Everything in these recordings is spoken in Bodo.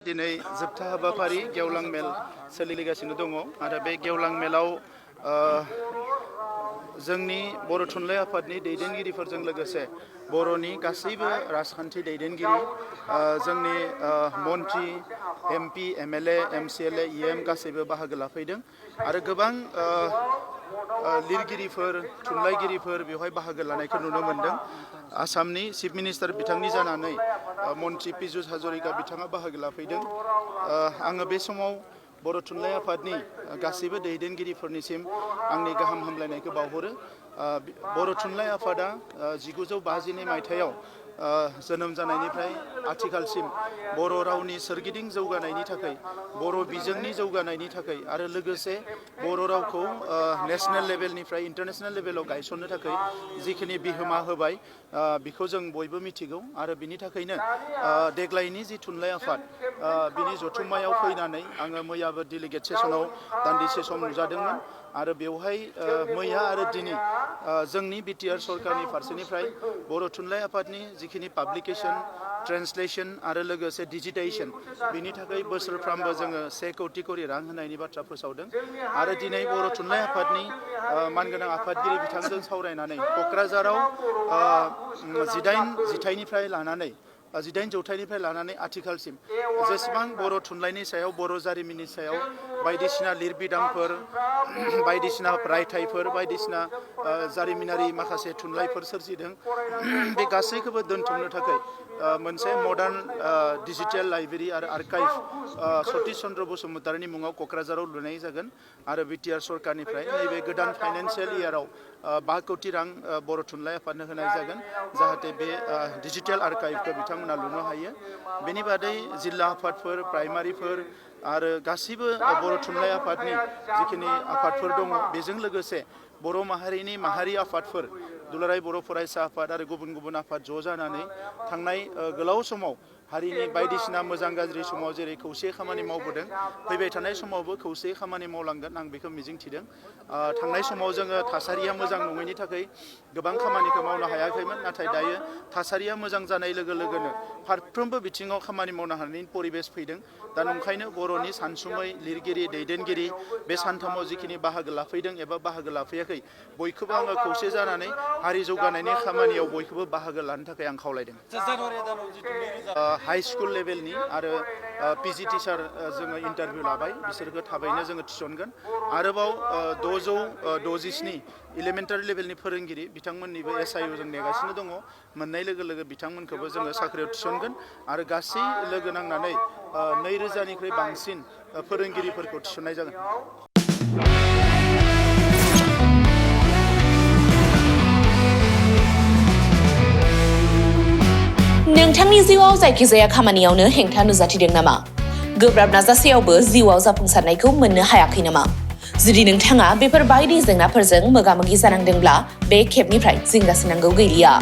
दिनै जोबथा हाबाफारि गेवलां मेल सोलिगासिनो दङ आरो बे गेवलां मेलाव जोंनि बर' थुनलाइ आफादनि दैदेनगिरिफोरजों लोगोसे बर'नि गासैबो राजखान्थि दैदेनगिरि जोंनि मन्त्रि एमपि एमएलए एमसिएलए इएम गासैबो बाहागो लाफैदों आरो गोबां लिरगिरिफोर थुनलाइगिरिफोर बेवहाय बाहागो लानायखौ नुनो मोन्दों। आसामनि चिफ मिनिस्टार बिथांनि जानानै मन्त्रि पीयूष हाजरिका बिथाङा बाहागो लाफैदों। आङो बे समाव बर' थुनलाइ आफादनि गासैबो दैदेनगिरिफोरनिसिम आंनि गाहाम हामलायनायखौ बावहरो। बर' थुनलाइ आफादा 1952 मायथाइयाव जोनोम जानायनिफ्राय आथिखालसिम बर' रावनि सोरगिदिं जौगानायनि थाखाय बर' बिजोंनि जौगानायनि थाखाय आरो लोगोसे बर' रावखौ नेशनेल लेभेलनिफ्राय इन्टारनेशनेल लेभेलाव गायसननो थाखाय जिखिनि बिहोमा होबाय बेखौ जों बयबो मिथिगौ आरो बिनि थाखायनो देग्लायनि जि थुनलाइ आफाद बिनि जथुम्मायाव फैनानै आङो मैयाबो डेलिगेट सेसनाव दान्दिसे सम नुजादोंमोन आरो बेवहाय मैया आरो दिनै जोंनि बिटिआर सरकारनि फारसेनिफ्राय बर' थुनलाइ आफादनि जिखिनि पाब्लिकेशन ट्रेन्सलेशन आरो लोगोसे डिजिटाइजेशन बिनि थाखाय बोसोरफ्रामबो जोङो 1 कौटि करि रां होनायनि बाथ्रा फोसावदों आरो दिनै बर' थुनलाइ आफादनि मानगोनां आफादगिरि बिथांजों सावरायनानै क'क्राझाराव 18 जिथाइनिफ्राय लानानै 18 जौथाइनिफ्राय लानानै आथिखालसिम जेसेबां बर' थुनलाइनि सायाव बर' जारिमिननि सायाव बायदिसिना लिरबिदांफोर बायदिसिना रायथाइफोर बायदिसिना जारिमिनारि माखासे थुनलाइफोर सोरजिदों बे गासैखौबो दोनथुमनो थाखाय मोनसे मडार्न डिजिटेल लाइब्रेरि आरो आर्काइभ सतीश चन्द्र बसुमतारीनि मुङाव क'क्राझाराव लुनाय जागोन आरो बिटिआर सरकारनिफ्राय नैबे गोदान फाइनान्सियेल इयाराव 5 कौटि रां बर' थुनलाइ आफादनो होनाय जागोन जाहाथे बे डिजिटेल आर्काइभखौ बिथांमोना लुनो हायो। बेनि बादै जिल्ला आफादफोर प्राइमारिफोर आरो गासैबो बर' थुनलाइ आफादनि जिखिनि आफादफोर दङ बेजों लोगोसे बर' माहारिनि माहारि आफादफोर दुलाराय बर' फरायसा आफाद आरो गुबुन गुबुन आफाद ज' जानानै थांनाय गोलाव समाव हारिनि बायदिसिना मोजां गाज्रि समाव जेरै खौसे खामानि मावबोदों फैबाय थानाय समावबो खौसे खामानि मावलांगोन आं बेखौ मिजिंथिदों। थांनाय समाव जोङो थासारिया मोजां नङैनि थाखाय गोबां खामानिखौ मावनो हायाखैमोन नाथाय दायो थासारिया मोजां जानाय लोगो लोगोनो फारफ्रोमबो बिथिङाव खामानि मावनो हानायनि परिबेस फैदों। दा नंखायनो बर'नि सानसुमै लिरगिरि दैदेनगिरि बे सानथामाव जिखिनि बाहागो लाफैदों एबा बाहागो लाफैयाखै बयखौबो आङो खौसे जानानै हारि जौगानायनि खामानियाव बयखौबो बाहागो लानो थाखाय आं खावलायदों। हाई स्कुल लेभेलनि आरो पिजि टिचार जोङो इन्टारभिउ लाबाय बिसोरखौ थाबैनो जोङो थिसनगोन। आरोबाव 667 इलिमेन्टारि लेभेलनि फोरोंगिरि बिथांमोननिबो SIU जों नेगासिनो दङ। मोननाय लोगो लोगो बिथांमोनखौबो जोङो साख्रियाव थिसनगोन आरो गासै लोगो नांनानै 2000निख्रुइ बांसिन फोरोंगिरिफोरखौ थिसननाय जागोन। नोंथांनि जिउआव जायखिजाया खामानियावनो हेंथा नुजाथिदों नामा? गोब्राब नाजासेयावबो जिउआव जाफुंसारनायखौ मोननो हायाखै नामा? जुदि नोंथाङा बेफोर बायदि जेंनाफोरजों मोगा-मोगि जानांदोंब्ला बे खेबनिफ्राय जिंगासिनांगौ गैलिया।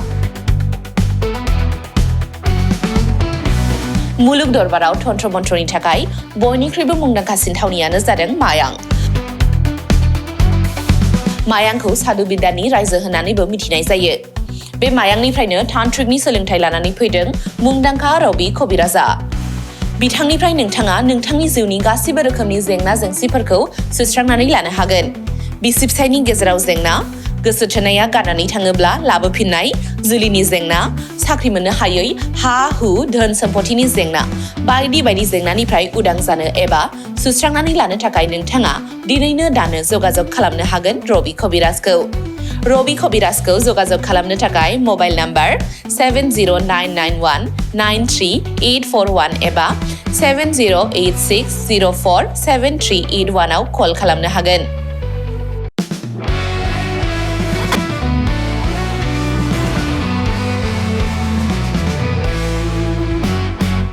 मुलुग दरबाराव तन्त्र मन्त्रनि थाखाय बयनिख्रुइबो मुंदांखासिन थावनियानो जादों मायां। मायांखौ साधु बिद्यानि रायजो होननानैबो मिथिनाय जायो। बे मायांनिफ्रायनो तान्त्रिकनि सोलोंथाइ लानानै फैदों मुंदांखा रबि कबिराजआ। बिथांनिफ्राय नोंथाङा नोंथांनि जिउनि गासिबो रोखोमनि जेंना जेंसिफोरखौ सुस्रांनानै लानो हागोन। बिसि फिसायनि गेजेराव जेंना, गोसो थोनाया गारनानै थाङोब्ला लाबोफिननाय, जुलिनि जेंना, साख्रि मोननो हायै, हा-हु, धोन सम्पथिनि जेंना बायदि बायदि जेंनानिफ्राय उदां जानो एबा सुस्रांनानै लानो थाखाय नोंथाङा दिनैनो दानो जगाजग खालामनो हागोन रबि कबिराजखौ। रबि कबिराजखौ जगाजग खालामनो थाखाय मबाइल नाम्बार 7099193841 एबा 7086047381 आव कल खालामनो हागोन।